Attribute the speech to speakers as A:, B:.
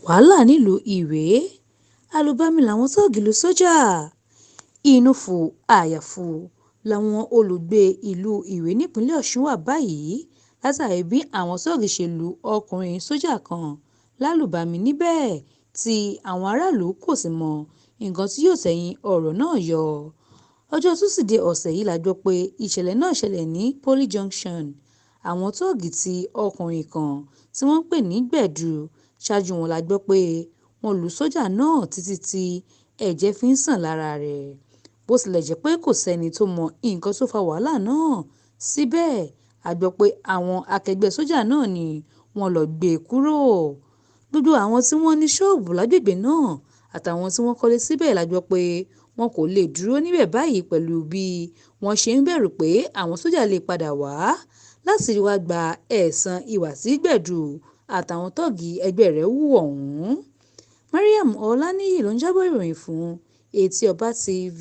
A: Wàhálà nílùú Irèé, àlùbami làwọn tóògì lu sójà. Inú fu àyà-fu làwọn olùgbé ìlú Irèé nípínlẹ̀ Ọ̀ṣun wà báyìí látàrí bí àwọn tóògì ṣe lu ọkùnrin sójà kan lálùbami níbẹ̀ tí àwọn aráàlú kò sì mọ nǹkan tí yóò tẹ̀yìn ọ̀rọ̀ náà yọ. Ọjọ́ Túsìdeè ọ̀sẹ̀ yìí la gbọ́ pé ìṣẹ̀lẹ̀ náà ṣẹlẹ̀ ní Poly Junction. Àwọn tóògì tí ọkùnrin kan tí wọ́n ń pè ní Gbẹ̀du ṣáájú wọn la gbọ́ pé wọ́n lu sójà náà títí tí ẹ̀jẹ̀ fi ń sàn lára rẹ̀. Bó tilẹ̀ jẹ́ pé kò sẹ́ni tó mọ nǹkan tó fa wàhálà náà, síbẹ̀ a gbọ́ pé àwọn akẹgbẹ́ sójà náà ni wọ́n lọ gbé e kúrò. Gbogbo àwọn tí wọ́n ní ṣọ́ọ̀bù lágbègbè náà àtàwọn tí wọ́n kọ́lé síbẹ̀ la gbọ́ pé wọn kò lè dúró níbẹ̀ báyìí pẹ̀lú bí wọ́n ṣe ń bẹ̀rù pé àwọn sójà lè padà wá láti wá gba ẹ̀san ìwà tí Gbẹ̀du àtàwọn tóògì ẹgbẹ́ rẹ̀ hù ọ̀hún. Mariam Ọláníyì ló ń jábọ̀ ìròyìn fún Etí Ọba TV.